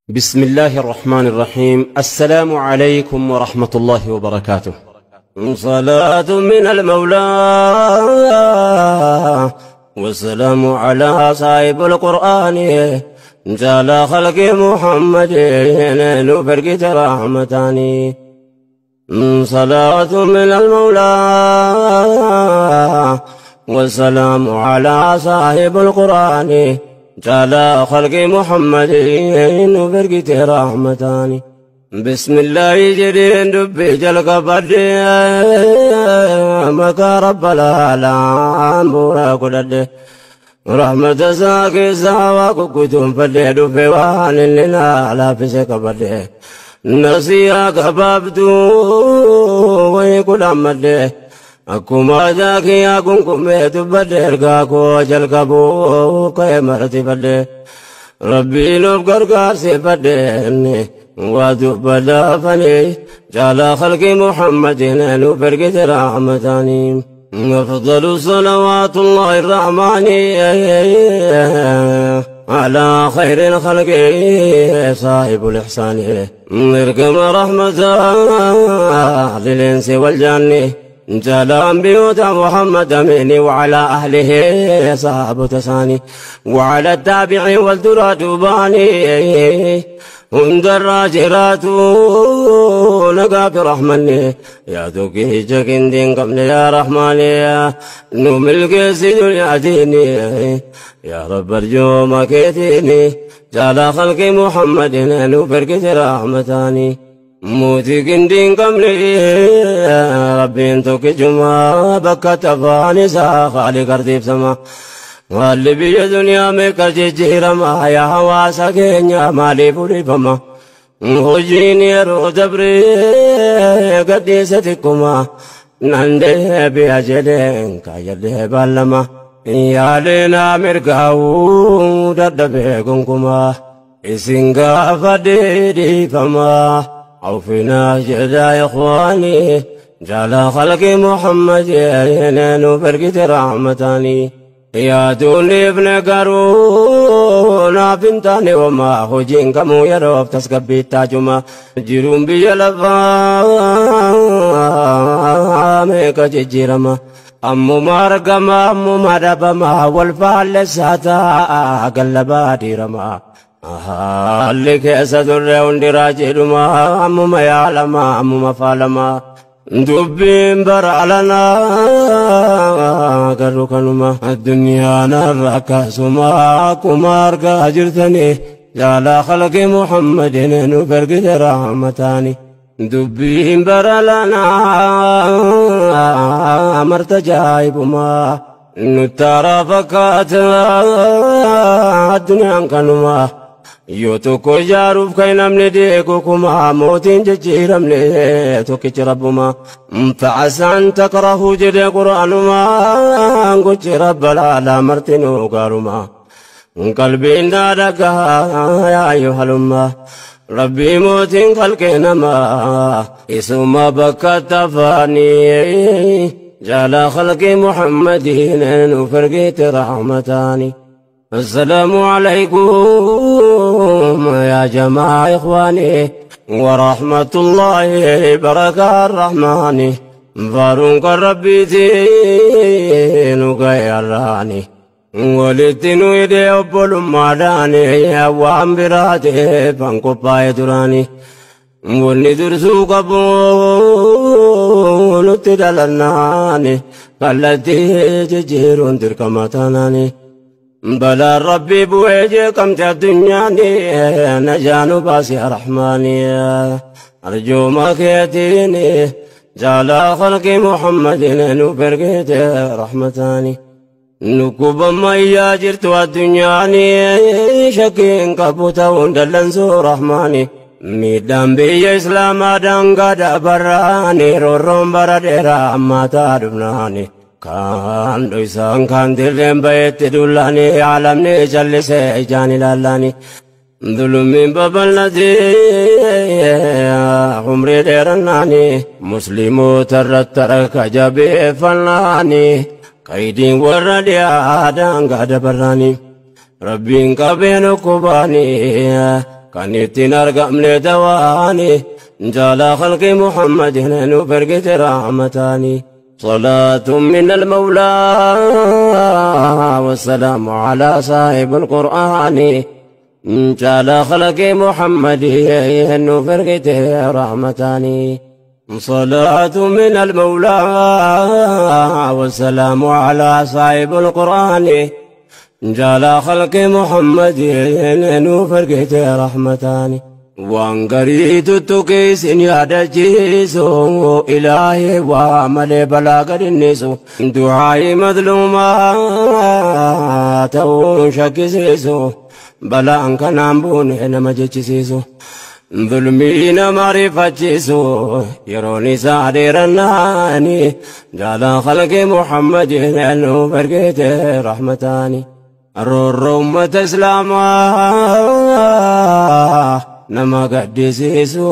بسم الله الرحمن الرحيم. السلام عليكم ورحمة الله وبركاته. صلاة من المولى والسلام على صاحب القرآن جعل خلق محمد نفرقت رحمتاني. صلاة من المولى والسلام على صاحب القرآن جعل خلق محمد نفرقت رحمتاني. بسم الله جرين دبي جلق بدي مكا رب العالم بورا قدد رحمة ساكي ساواك كتم فدي دبي وان لنا على فسك بدي نسيا كبابتو ويكل أمدي أكما ذاكي أكون كميت بدي رقاكو جلق بو كيمرتي بدي ربي نبقر قاسي بدي وادب فني جعل خلق محمد نفرقت رحمتاني. أفضل صلوات الله الرحمن على خير الخلق صاحب الإحسان اركم رحمة للإنس والجن جعل بيوت محمد مني وعلى أهله صاحب تساني وعلى التابع والدرات باني هند الراجرات نقاك رحمني يا دوكي جاكين دين قبل يا رحمن يا نملك سيد الياتيني يا رب ارجو ما كيتيني جعل خلق محمد نفرقت رحمتاني. موتي كندين قبل ربي انتوك جمع بكت فاني ساخالي قرديب سما واللي بيا دنيا میں جیرما یا ہوا سکینیا مالی پوری بما ہوجینی رو دبری گدی ستکما نندے بیا جدین کایدے بالما یا لینا مرگاو ددبے گنکما اسنگا فدی دی فما عوفنا جدا اخوانی جعل خلق محمد نو برکت رحمتانی. يا دوني ابن قرونا بنتاني وما خجين كمو يروف تسكبي تاجما جيرون بيلفا ميكا جيرما أمو مارقما أمو مدبما والفال ساتا قلبا ديرما اللي كيسة الرون دراجرما أمو ميالما أمو مفالما دبين برعلنا قرقنما الدنيا نرك سما كمار قاجرتني جعل خلق محمد نفرق رحمتاني. دبين برعلنا مرتجايبما نترى فكات الدنيا كنما يوتوكو جاروف كي نمني ديكوكما موتين ججيرمني توكي ربما فعسى أن تكرهوا جدي قرآنما قج رب العالى مرتنو قارما قلبي نادك يا أيها الأمة ربي موتين خلقنا ما اسما بكت فاني جعل خلق محمد وفرقت رحمتاني. السلام عليكم يا جماعة إخواني ورحمة الله بركة الرحمن فارونك ربي تينك يراني ولتنو يدي أبول ماداني وام براتي فانكو بايدراني ولدرسو قبول تدلناني قلتي تجيرون تركمتاناني بلا ربي بوجه كم الدنيا نجان باسي رحماني أرجو ما كيتيني جعل خلق محمد نفرقت رحمتاني. نكوب ما ياجرت الدنيا شكين كبوتا وندلنسو رحماني ميدان بي إسلام دانغا دبراني رورم بردera ماتا دبناني كان دويسان كان دلين بيت دولاني عالمني جلسي جاني لالاني ظلمين ببلدي عمري ديرناني مسلمو ترترك جبي فلاني قيدين وردي آدان قاد براني ربين قبين كوباني. Kan ittiin argamne dawaani jaalaa khalqi Muhammadin nuuf ergite rahmataani. صلاة من المولى والسلام على صاحب القرآن جعل خلق محمد نفرقته رحمتاني. صلاة من المولى والسلام على صاحب القرآن جعل خلق محمد نفرقته رحمتاني. وانقريت التكيس يا إلهي وعمل بلاغ النسو دعائي مظلومات وشكسيسو بلا أنك نامبون إنما جيسيسو ظلمين معرفتيسو يروني سعديرناني جعل خلق محمد أنه برقته رحمتاني. الرور أمة إسلاما nama gaddisiisu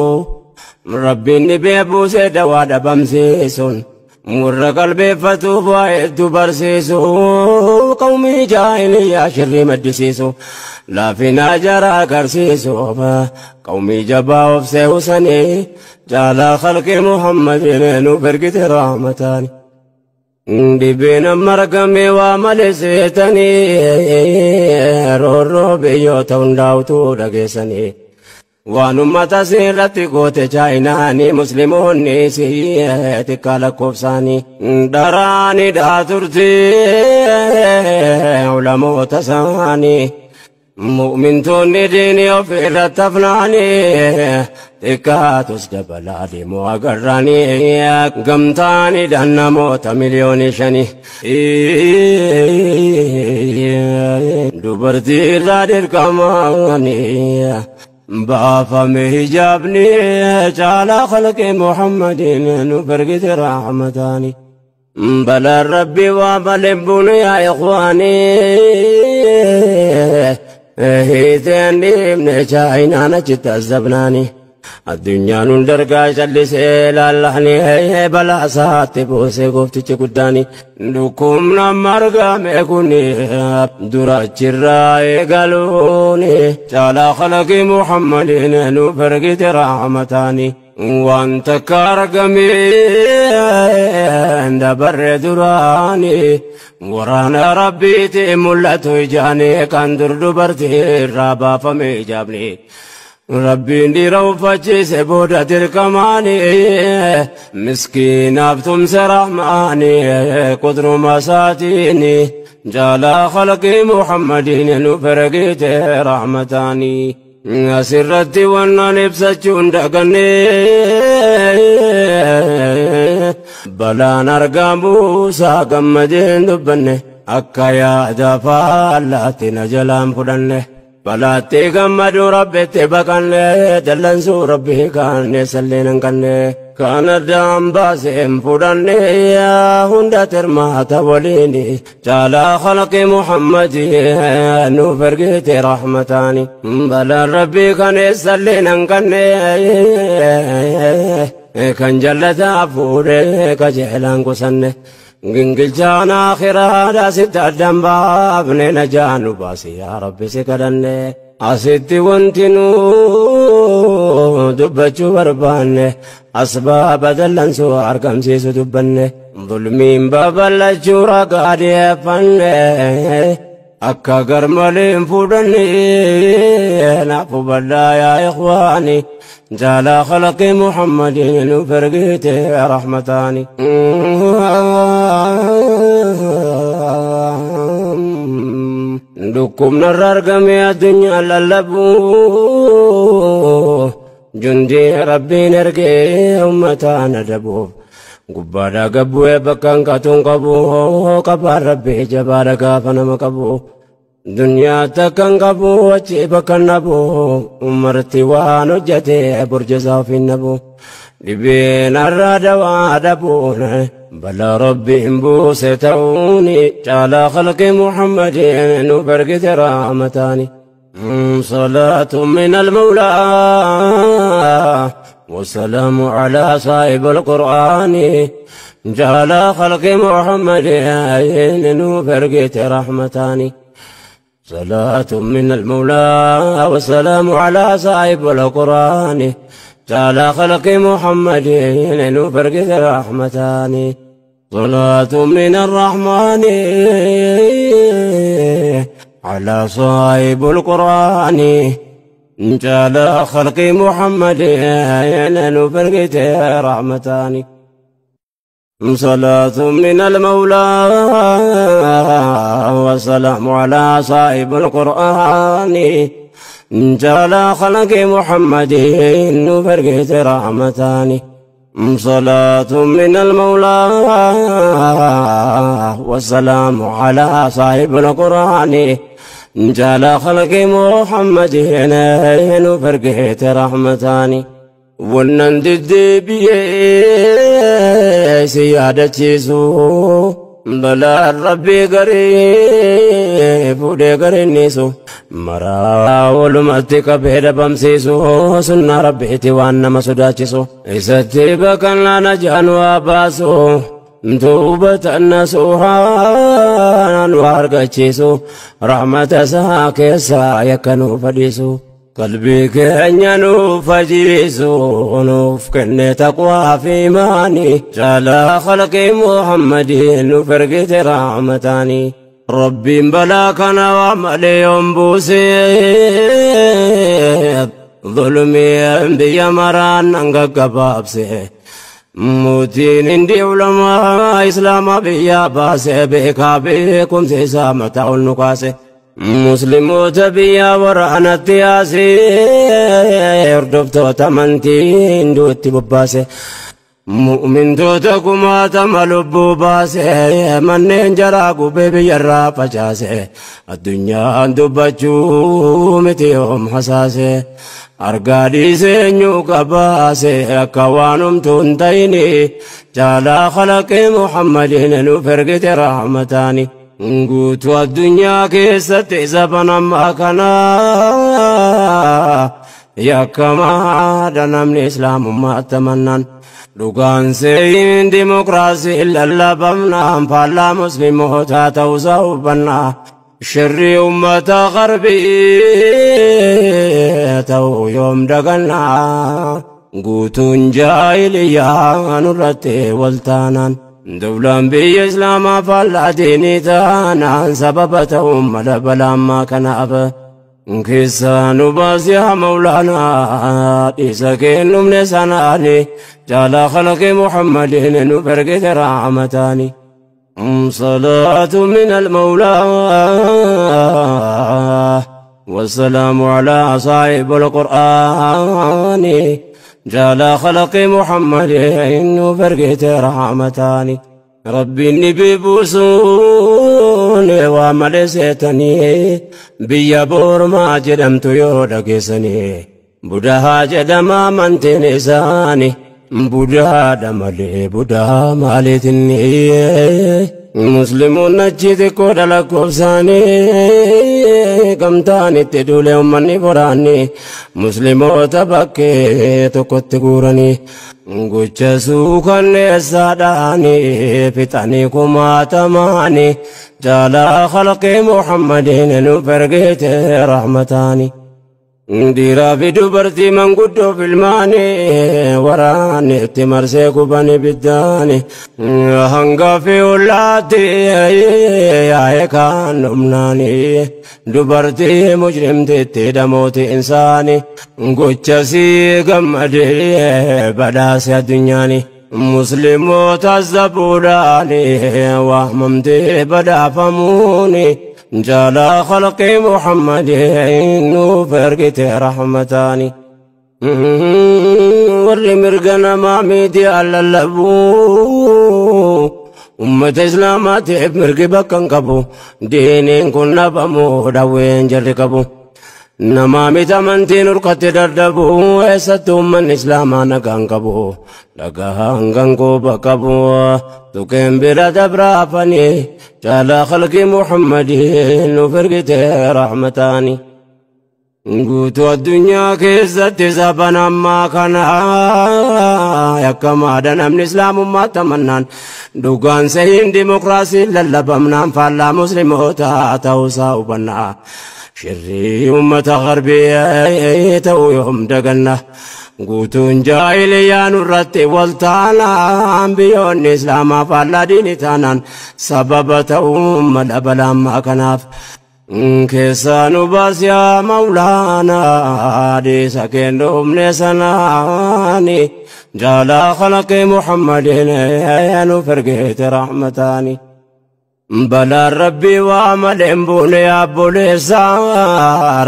rabbiin dhibee buusee dawaa dhabamsiisuun warra qalbeeffatuuf waa hedduu barsiisu qawmii jaahiliyyaa shirrii maddisiisu laafinaa jara agarsiisu qawmii jabaa of seehusanii jaalaa khalqi Muhammadin nuuf ergite rahmataani. Dhibeen amma argame waa malee seetanii roorroo biyyoota hundaa'utu dhageessanii. Waan ummata seerratti goote chaayinaanii musliimoonni xiqqaa lakkoofsaanii daraani dhaa turte ulamoota isaanii mu'mintoonni diinii of irratti hafnaanii xiqqaatus dabalaa deemuu agarraanii gamtaanii dhaan namoota 5,000,000 dubartii irraa dirqamaanii baafame hijaabni caalaa khalqi Muhammadin nuuf ergite rahmataani. Balaa rabbi waa malee buune yaa ikhwaanii hiiteen dhiibne chaayinaan achitti azabnaani. Addunyaan hundargaa callisee laallahni balaa isaatti buusee gooftichi guddaani. Dhukkubni amma argame kuni dura achirraa eegaluuni caalaa khalqi Muhammadin nuuf ergite rahmataani. Waan takka argameen dabarre duraani waraana rabbiitiin mul'atu ijaani kan dur dubartii irraa baafame hijaabni. Rabbiin dhiira uffachiise booda dirqamaani miskiinaaf tumse rahmaani qudruma isaatiini jaalaa khalqi Muhammadin nuuf ergite rahmataani. Asirratti wannan ibsachuun daganne balaan argamuusaa gammadeen dubbanne akka yaada faallaatti na jalaan fudhanne. Balaatti gammaduu rabbitti baqanne dallansuu rabbii kaanne salleen hin qabne kan addaan baaseen fudhanne hunda tirmaata waliin caalaa khalqi Muhammadin nuuf ergite rahmataani. Balaan rabbii kaneessalleen hin qabne kan jallataa fuudhee qajeelaan qusanne. Gingilchaan akhiraadha sitti addaan baafne najaa nu baasi yaa Rabbi si kadhanne. Asitti wanti nu dubbachuu barbaanne asbaaba dallansuu argamsiisu dubbanne. Zulmiin babal'achuu ragaa dhiyeeffanne akka garmalee hin fuudhanne naaf hubadhaa yaa ikhwaani jaalaa khalqi Muhammadin nuuf ergite rahmataani. Dhukkubni irra argame addunyaa lallabu jundii rabbiin ergee uummataan adabuuf gubbaadhaa gabbu'ee bakka hanqatuun qabu qabaan rabbii jabaadha gaafa nama qabu. Dunyaa takka hin qabu achi bakka hin dhabu umarti waan hojjete burjasaa ofiin dhabu. Dhibeen har'a dawaa dhabuun balaa rabbiin buuse ta'uuni caalaa khalqi Muhammadin nuuf ergite rahmataani. صلاة من المولى والسلام على صاحب القرآن جعل خلق محمد نوف رحمتاني. صلاة من المولى والسلام على صاحب القرآن تعالى خلق محمد نفرق رحمتان صلاة من الرحمن على صاحب القرآن تعالى خلق محمد نفرق رحمتان صلاة من المولى والسلام على صاحب القرآن جعل خلق محمد نفرقت رحمتان صلاة من المولى والسلام على صاحب القرآن جعل خلق محمد نفرقت رحمتان ونندد سيادة بلا ربي قريب ودي قرنيسو مرا ولمتك بيد بمسيسو سنة ربي توانا مسداتيسو إستي بكنا نجان واباسو توبة النسوحان وارقاتيسو رحمة ساكسا يكنو فديسو قلبي كأنينو فجيسو نوف كن تقوى في ماني جعل خلق محمد نفرقت رحمتاني ربي بلاكنا وعملي ينبوسي ظلمي بيا مران انقبابسي موتين اندي علماء اسلام بيا باسي بكا بكم سيسامة النقاسي مسلموت بيا ورانا التياسي اردفتو تمنتين دوتي بباسي مؤمن توتكما تملبو باسي منين جراكو بيبي الرافة جاسي الدنيا اندو متيهم حساسي أرقادي سنيو كباسي أكوانم تنتيني جالا خلق محمد نفرقت رحمتاني guutuu addunyaa keessatti zaban ammaa kana yakkamaadha namni islaamummaa tamannaan dhugaan seeyin dimokiraasii lallabamnaan faallaa muslimootaa ta'uusaa hubannaa shirrii ummata qarbii ta'uu yoom dagannaa guutuun jaahiliyyaa nurratti waltaanaan دولان بي إسلاما فلا ديني تانا سبب تهم لبلا ما كان أبا كيسان باس يا مولانا إسكين من سناني جعل خلق محمد نفرق رحمتاني صلاة من المولى والسلام على صاحب القرآن جعل خلق محمد نفرقت رحمتاني ربي النبي بوسون وملستني بيا بور ما جدمت يودكسني بدها جدما من تنساني بدها دملي بدها مالتني مسلمون نجد كودلا كوبساني gamtaan itti duule ummanni boraanni musliimoota bakkee tokkotti guuranii gocha suukanneessaadhaani fixanii kumaatamaani jaalaa khalqii muhammadiin nu ergite rahmataani. Dhiiraa fi dubartii manguddoo filmaanii waraanni itti marsee gubanii biddaani hanga fi ollaatti yaa'ee kaan dhumnaani dubartii mujrimtitti dhamooti insaani gocha sii gammadee badhaase addunyaani musliimoota zabuudhaani waamamtee badhaafamuuni. جعل خلق محمد فرقت رحمتاني ور مرقنا ما ميدي على اللبو أمة إسلامات مرقي بكن قبو دينين كنا بمو دوين جرقبو نمامي تمنتين رقت دردبو إساتو من إسلاما نقان قبو لقاهان قنقو بقبو تكين بلا دبرافني جعل خلق محمد فرقت رحمتاني. Guutuu addunyaa keessatti saban ammaa kana yakkamaadha namni islaamummaa tamannaan dhugaan sahiin dimokiraasiin lallabamnaan faallaa musliimoota ta'uusaa hubannaa shirrii uummata garbii ta'uu yoom daganna guutuun jaahiliyaa nurratti wal taanaan biyyoonni islaamaa faallaa diinii taanaan sababa ta'uu mala balaa kanaaf. Keessaa nu baas yaa Mawlaanaa dhiisa kennuumne sanaani jaalaa khalaqii Muhammadin nu fergeete rahmataani. Balaan rabbii waa malee hin buune obboleessa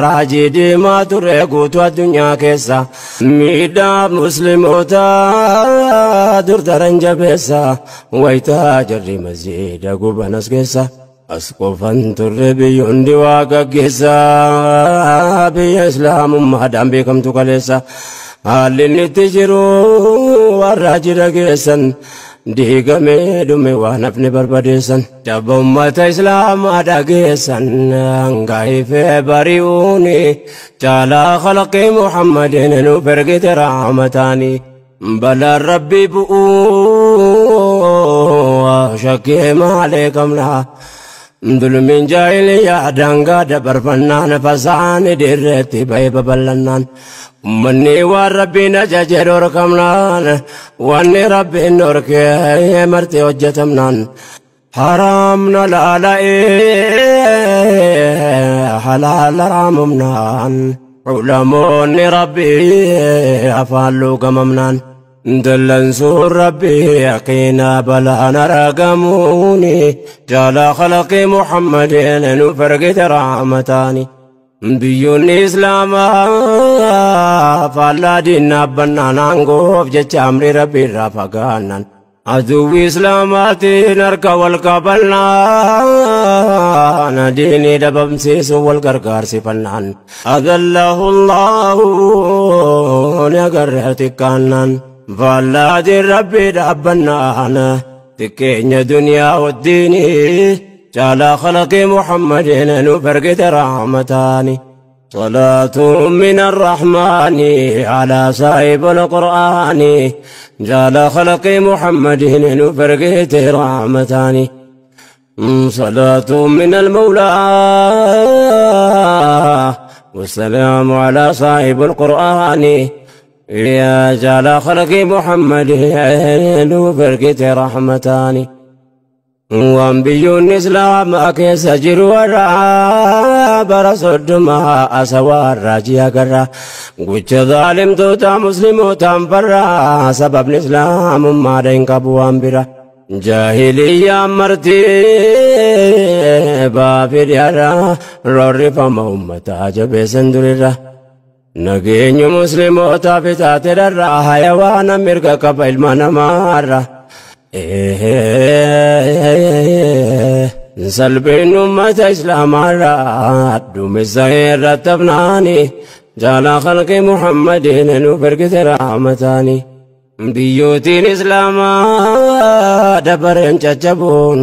raajii diimaa ture guutuu addunyaa keessa miidhaa musliimoota dur daran jabeessa wayitaa jarri masjiida gubanas keessa. As qofan turre biyyoonni waa gaggeessa biyya islaamummaadhaan beekamtu kaleessa haalli inni itti jiru warra jira geessan diigamee dhume waan hafne barbadeessan jabba ummata islaamaa dhageessan hangaifee bari'uuni caalaa khalaqii Muhammadin nu ergite rahmataani. Balaan rabbii bu'uu shakkii maalee qabna. Dulmiin jaahiliyaa daangaa dabarfannaan fasaani dirreetti ba'ee babal'annaan ummanni waan rabbiin ajaje dhorkamnaan wanni rabbiin dhorkee marti hojjetamnaan haraamna laala'ee halaala raamumnaan ulamoonni rabbii afaan luugamamnaan dallansuun rabbii yaqiinaa balaan argamuuni jaalaa khalaqii Muhammadin nu fergite rahmataani. Biyyoonni islaamaa faallaa diinaa bannaan aangoof jecha amri rabbii irraa fagaannan aduwwi islaamaatiin harka wal qabannaan diinii dhabamsiisuun wal gargaarsifannaan adallahu Allahu ni agarre xiqqaannaan faallaa diin rabbii dhaabbannaan xiqqeenya duniyaa wajjiinii jaalaa khalaqii Muhammadin nu fergite rahmataani. صلاة من الرحمن على صاحب القرآن جال خلق محمد نفرقت رحمتان صلاة من المولى والسلام على صاحب القرآن يا جال خلق محمد نفرقت رحمتان. Waan biyyoonni islaamaa keessa jiru warra bara 30 asawaa raajii agarra gocha zaalimtoota muslimootaan farra sababni islaamummaadha hin qabu waan bira jaahiliyyaan marti baafidhiyaadha roorrifama ummataa jabeessan durirra nageenyu muslimootaaf itaate dharra hayawaana mirga qaba ilma namaarra. Salpheen uummata islaamaarraa duumessa irratti hafnaani jaalaa khalqii Muhammadin nu ergite rahmataani. Biyyootiin islaamaa dabareen caccabuun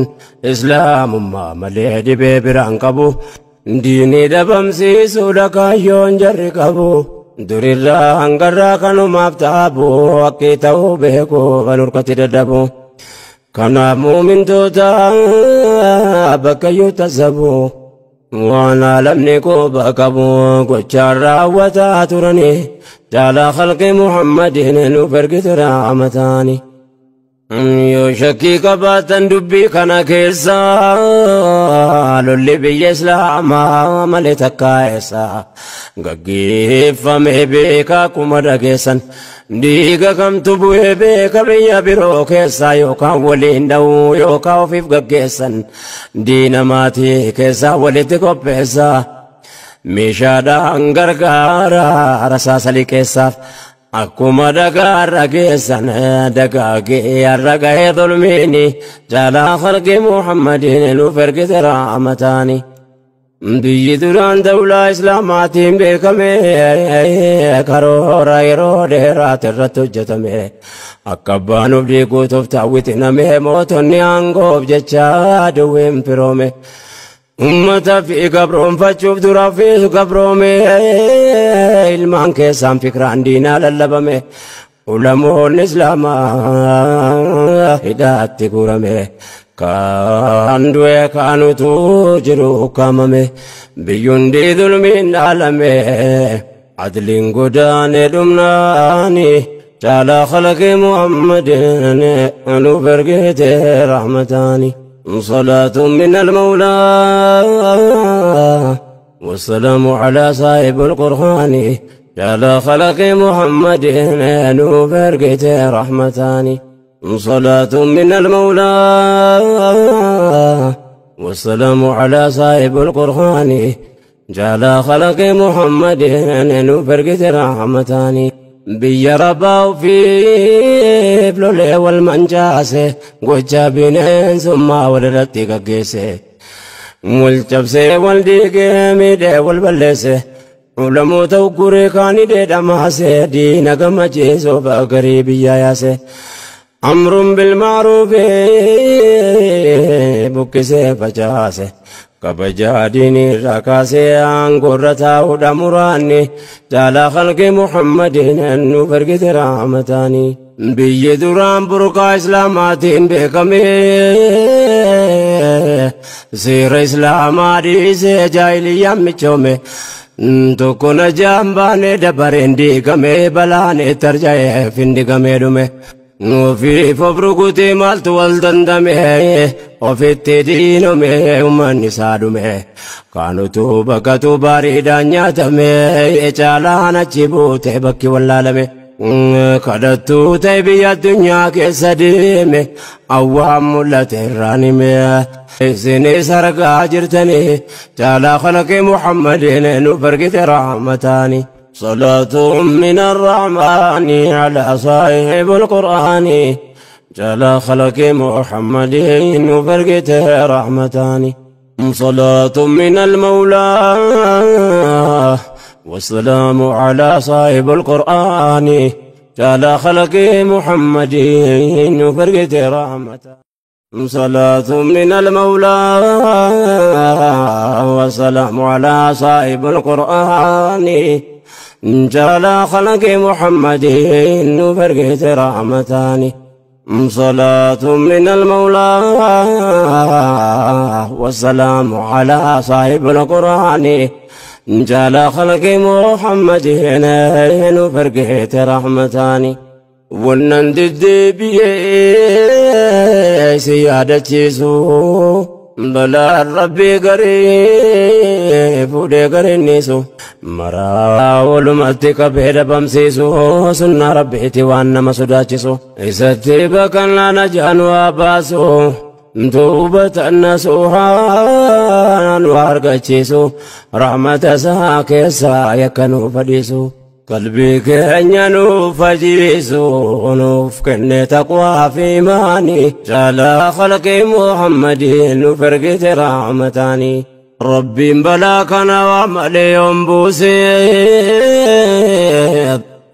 islaamummaa malee dhibee biraan qabu diinii dhabamsiisuudha kaayyoon jarri qabu. Durirraa hangarraa kanumaaf taabu akki ta'uu beeku kan harkatti dadhabu. Kanaaf muumintoota bakka iyyuu tasabu waan alamni quba qabu gochaan raawwataa turani jaalaa khalqii Muhammadin nuuf ergite rahmataani. Yoo shakkii qabaatan dubbii kana keessa lolli biyya islaamaa malee takkaa eessa gaggeeffame beekaa akkuma dhageessan dhiiga kamtu bu'ee beeka biyya biroo keessa yookaan waliin dha'uu yookaan ofiif gaggeessan diina maatii keessaa walitti qopheessa meeshaadhaan gargaara rasaasa liqeessaaf. Akkuma dhagaarra geessan dagaagee har'a gahee zulmiini jaalaa khalqii Muhammadin nuuf ergite rahmataani. Biyyi duraan dawlaa islaamaatiin beekame karoora yeroo dheeraati irratti hojjetame akka abbaan of diiguutuuf taawwitiname mootonni aangoof jecha duwween firoome. Ummata fi gabroonfachuuf dura fi gabroome ilmaan keessaan fikraan diinaa lallabame ulamoonni islaamaa hidhaatti guurame kaan du'e kaanutu jiru ukkaamame biyyundi dhulmiin dhaalame adliin godaane dhumnaani caalaa khalaqi Muhammadin nuuf ergite rahmataani. صلاة من المولى والسلام على صاحب القرآن على خلق محمد نوفرقت رحمتان. صلاة من المولى والسلام على صاحب القرآن على خلق محمد نوفرقت رحمتان. Biyya rabbaa ofiif lolee wal mancaase gocha bineensummaa walirratti gaggeesse wal cabsee wal diigee miidhee wal balleesse ulamoota ugguree kaanii dheedhamaase diina gammachiisuuf garii biyyaa yaase amruun bilmaaruufi buqqisee facaase kabajaa diinii irraa kaasee aangoorra taa'uudha muraanni caalaa khalqi Muhammadin nuuf ergite rahmataani. Biyyi duraan burqaa islaamaatiin beekame seera islaamaa dhiisee jaahiliyyaan michoome tokko najaan baanee dabareen diigame balaan itti arja'ee findigamee dhume. Ofiif of rukutee maaltu wal dandame ofitti diinome uummanni isaa dhume kaanutu bakkatu bareedaan nyaatame caalaan achi buute bakki wallaalame kadhattuu ta'e biyya addunyaa keessa deeme awwaan mul'ate irraan hime isinis argaa jirtanii caalaa khalaqi Muhammadin nuuf ergite rahmataani. صلاة من الرحمن على صاحب القرآن جل خلق محمد وفرقته رحمتان. صلاة من المولى والسلام على صاحب القرآن جل خلق محمد وفرقته رحمتان. صلاة من المولى والسلام على صاحب القرآن جل خلق محمد وفرقت رحمتان. صلاة من المولى والسلام على صاحب القرآن جل خلق محمد وفرقت رحمتان. ونندد بيه سيادة بلا ربي قريب ودي قرنيسو مرا ولمتي كبير بمسيسو سنة ربيتي وانا ما سداتشسو إستي بكنا نجان واباسو توبة النسوحان وارقتشيسو رحمة ساكسا يكنو فديسو قلبي كأنيانو فجيسو نوف كن تقوى في ماني جل خلق محمد فرقت رحمتاني. ربي بلاكنا وعملي ينبوسي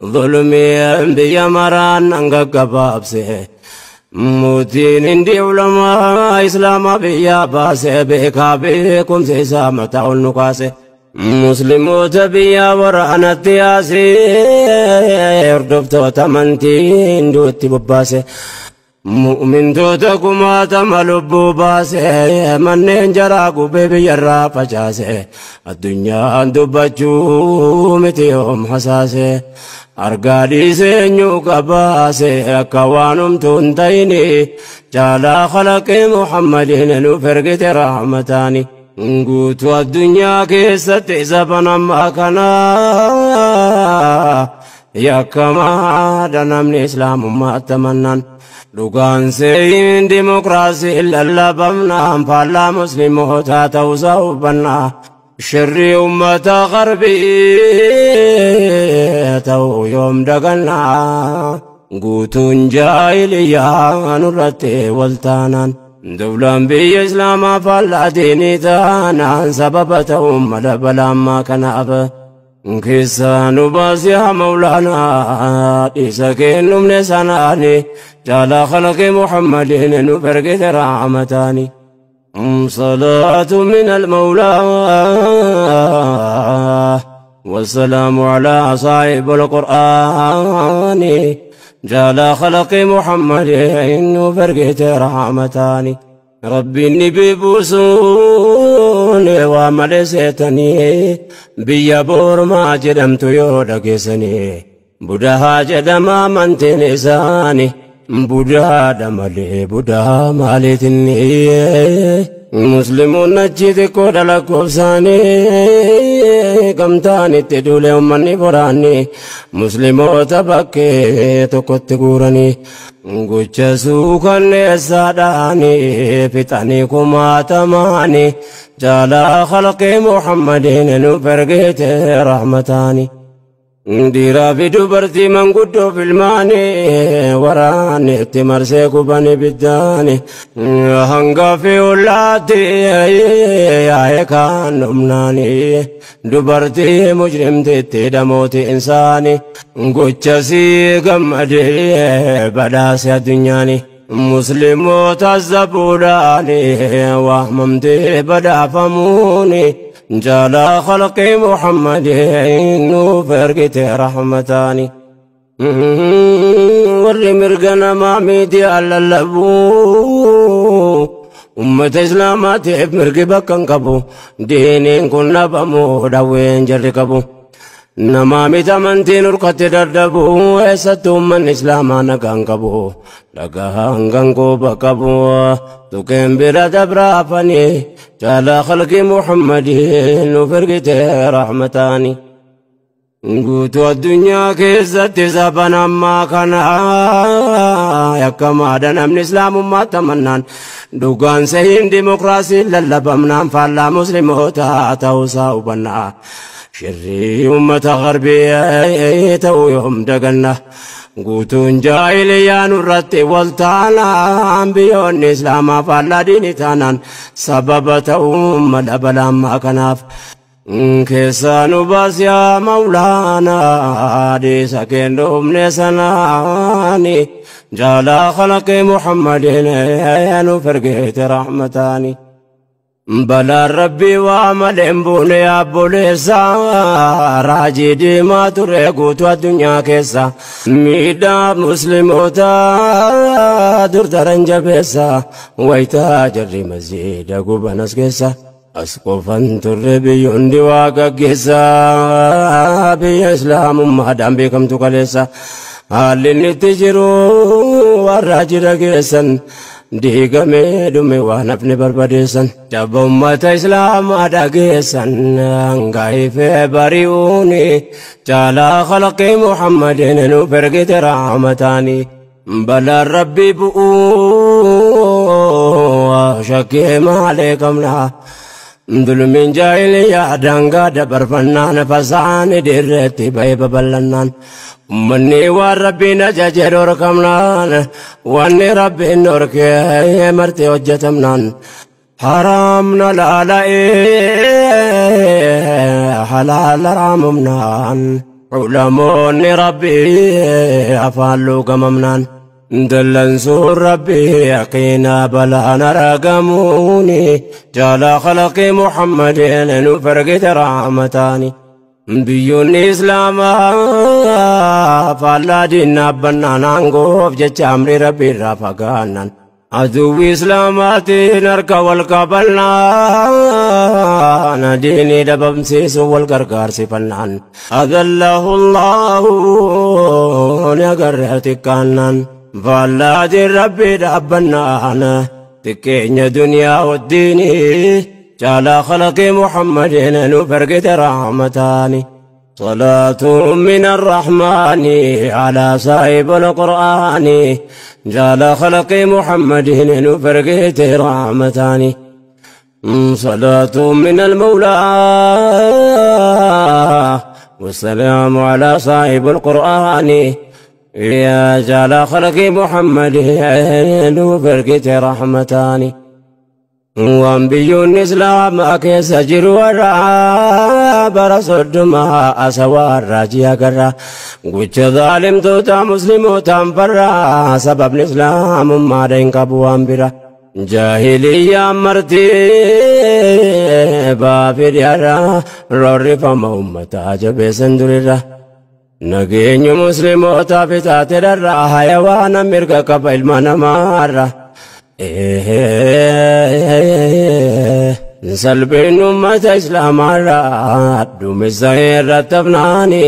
ظلمي بيا مران انقبابسي موتين اندي علماء اسلام بيا باسي بكا بكم سيسا متاع النقاسي مسلموت بيا ورانا التياسي اردفتو تمنتين دوتي بباسي مؤمن توتكما تملبو باسي منين جراكو بيبي الرافجاسي الدنيا دبجو متيهم حساسي أرقالي سنيو كباسي أكوانم تنتيني جالا خلق محمد نفرقت رحمتاني. Guutuu addunyaa keessatti zaban ammaa kana yakkamaadha namni islaamummaa tamannaan dhugaan seeyin dimokiraasii lallabamnaan faallaa muslimootaa ta'uusaa hubannaa shirrii ummata qarbii ta'uu yoom dagannaa guutuun jaahiliyyaa nurratti waltaanaan. Dawlaan biyya islaamaa faallaa diinii taanaan sababa ta'uun mala balaammaa kanaaf keessaa nu baasiyaa mawlaanaa dhiisa kennumne sanaani jaalaa khalaqi Muhammadiin nu ergite rahmataani. صلاة من المولى والسلام على صاحب القرآن جال خلق محمد وفرقت رحمتاني ربي النبي بوسون وملستني بيا بور ما جدمت يودكسني بدها جدما من تنساني بدها دملي بدها مالتني مسلمون نجد كود لكوفساني قمتاني تدولي أمني براني مسلمو تبكي تكت قراني قوچ سوكن ساداني فتاني كما تماني جالا خلق محمد نفرقت رحمتاني dhiiraa fi dubartii manguddoo filmaani waraanni itti marsee gubani biddaani hanga fi ollaatti yaa'e kaan dhumnaani dubartii mujrimtitti dhamooti insaani gochasii gammadee badhaase addunyaani musliimoota zabuudhaani waamamtee badhaafamuuni جلا خلق محمد وفرقت رحمتاني ور مرقنا ما ميدي على اللبو أمة إسلامات مرقبا كنكبو دينين كنا بمو دوين جركبو نما ميتامنتين رقت دردبو إساتو من إسلاما نكنكبو لقاها هنغنكو بكبو تكين برا دبرافني جال خلق محمد وفرقت رحمتاني قوتو الدنيا كيزت زبنا ما كان يكما دنا من إسلام ما تمنان دوغان سهين ديمقراسي للبمنان فلا مسلموتا توسا وبنا شري أمة غربية تو دقنا قوتون جاهلية نرتي والتانا بيون إسلام فلا ديني تانان سبب تأم دبلا ما كناف كيسانو باس يا مولانا دي سكين دوم نسناني جالا خلق محمد فرقيت رحمتاني بلا ربي وعمل بوني أبو لسا راجي دي ما تريقوت والدنيا كيسا ميدا مسلموتا در درنجا بيسا ويتا جري مزيد قبنس كيسا أسقفا تربي يندي واقا كيسا بي إسلام ما دام بكم تقليسا هالي تجرو والراجل كيسا diigamee dhume waan hafne barbadeessan jabba ummata islaamaa dhageessan hangaifee bari'uuni jaalaa khalaqii muhammadin nu ergite rahmataani balaan rabbii bu'uu shakkii maalee qabna dulmiin jaahiliyaa daangaa dabarfannaan fasaani dirreetti ba'ee babal'annaan ummanni waan rabbiin ajaje dhorkamnaan wanni rabbiin dhorkee martee hojjetamnaan haraamna laala'ee halaala raamamnaan ulamoonni rabbii afaan luugamamnaan dallansuun rabbii yaqiinaa balaan aragamuuni jaalaa khalaqii muhammadin nu fargite rahmataani biyyoonni islaamaa faallaa diinaa bannaan aangoof jecha amri rabbii irraa fagaannan aduwwi islaamaatiin harka wal qabannaan diinii dhabamsiisu wal gargaarsifannaan adallahu allahu ni agarree xiqqaannaan faallaa diin rabbii dhaabbannaan xiqqeenya duniyaa wajjiinii جعل خلق محمد نفرقت رحمتان صلاة من الرحمن على صاحب القرآن جعل خلق محمد نفرقت رحمتان صلاة من المولى والسلام على صاحب القرآن يا جعل خلق محمد نفرقت رحمتان waan biyyoonni islaamaa keessa jiru warra bara soddomaa asawaa raajii agarra gocha zaalimtoota muslimootaan farra sababni islaamummaadha hin qabu waan bira Jaahiliyyaa marti baafidhiyaadha roorrifama ummataa jabeessan durirra. Nageenyu muslimootaaf taate dharra hayawaana mirga qaba ilma namaarra. Salphinni ummata islaamaarra duumessa irratti hafnaani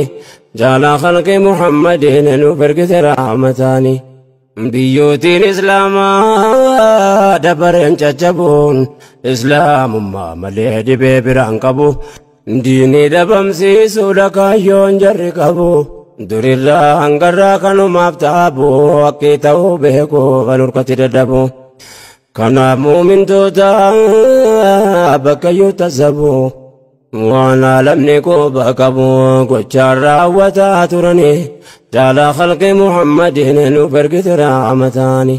jaalaa khalqii Muhammadiin nuuf ergite rahmataani. Biyyootiin islaamaa dabareen caccabuun islaamummaa malee dhibee biraan qabu. Diinii dhabamsiisuudha kaayyoon jarri qabu. Durirraa hangarraa kanumaaf taabu haqqii ta'uu beeku kan hurkatti dadhabu. Kanaaf muumintoota bakkayyuu tasabu waan alamni quba qabu gochaan raawwataa turani jaalaa khalqii Muhammadiin nuuf ergite rahmataani.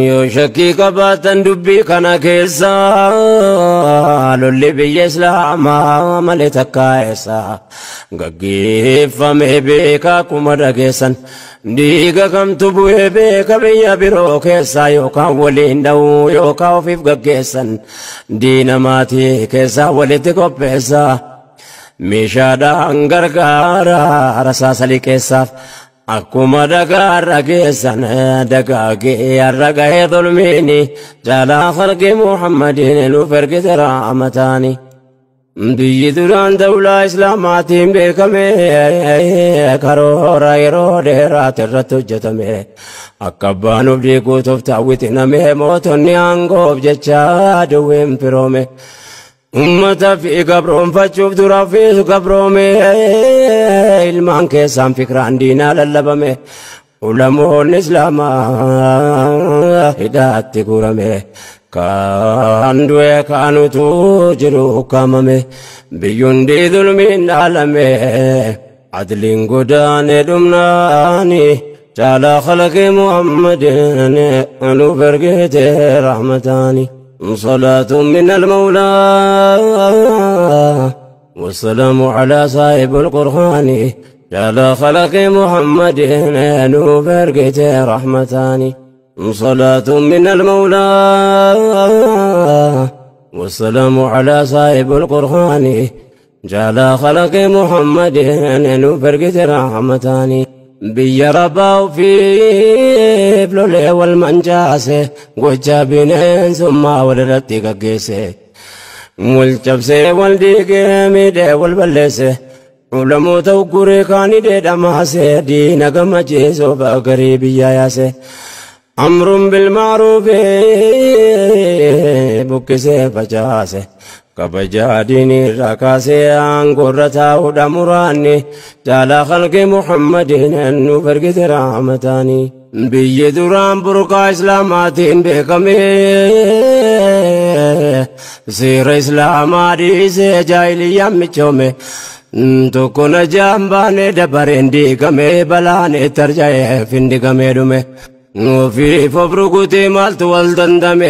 Yoo shakkii qabaatan dubbii kana keessa lolli biyya islaamaa malee takkaa eessa gaggeeffame beekaa akkuma dhageessan dhiiga kamtu bu'ee beeka biyya biroo keessaa yookaan waliin dha'uu yookaan ofiif gaggeessan diina maatii keessaa walitti qopheessa meeshaadhaan gargaara rasaasa liqeessaaf. Akkuma dhagaarra geessan dagaagee har'a gahee zulmiini jaalaa khalqii Muhammadiin nuuf ergite rahmataani. Biyyi duraan dawlaa islaamaatiin beekame karoora yeroo dheeraati irratti hojjetame akka abbaan of diiguutuuf taawwitiname mootonni aangoof jecha duwween firoome. Ummata fi gabroonfachuuf dura ofiis gabroome ilmaan keessaan fikraan diinaa lallabame ulamoonni islaamaa hidhaatti guurame kaan du'e kaan utuu jiru ukkaamame biyyundi zulmiin dhaalame adliin godaane dhumnaani jaalaa khalqii Muhammadin nuuf ergite rahmataani. صلاة من المولى والسلام على صاحب القرآن جعل خلق محمد نوفرقت رحمتان. صلاة من المولى والسلام على صاحب القرآن جعل خلق محمد نوفرقت رحمتان. Biyya rabbaa ofiif lolee wal mancaase gocha bineensummaa walirratti gaggeesse wal cabsee wal diigee miidhee wal balleesse ulamoota ugguree kaanii dheedhamaase diina gammachiisuuf garii biyyaa yaase amruun bilmaaruufi buqqisee facaase kabajaa diinii irraa kaasee aangoorra taa'uudha muraanni jaalaa khalqii Muhammadiin nuuf ergite rahmataani. Biyyi duraan burqaa islaamaatiin beekame seera islaamaa dhiisee jaahiliyyaan michoome tokko najaan baane dabareen diigame balaan itti arja'ee findigamee dhume. Ofiif of rukutee maaltu wal dandame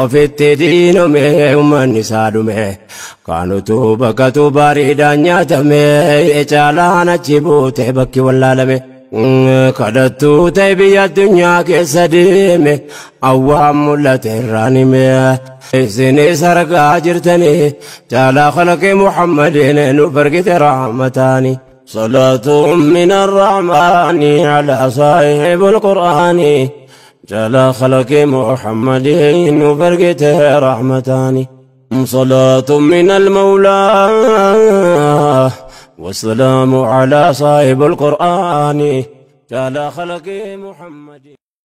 ofitti diinome uummanni isaa dhume kaanutu bakkatu bareedaan nyaatame caalaan achi buute bakki wallaalame kadhattuu ta'e biyya addunyaa keessa deeme awwaan mul'ate irraan hime isinis argaa jirtanii jaalaa khalqii Muhammadiin nuuf ergite rahmataani. صلاة من الرحمن على صاحب القرآن جل خلق محمد وفرقته رحمتان. صلاة من المولى والسلام على صاحب القرآن جل خلق محمد.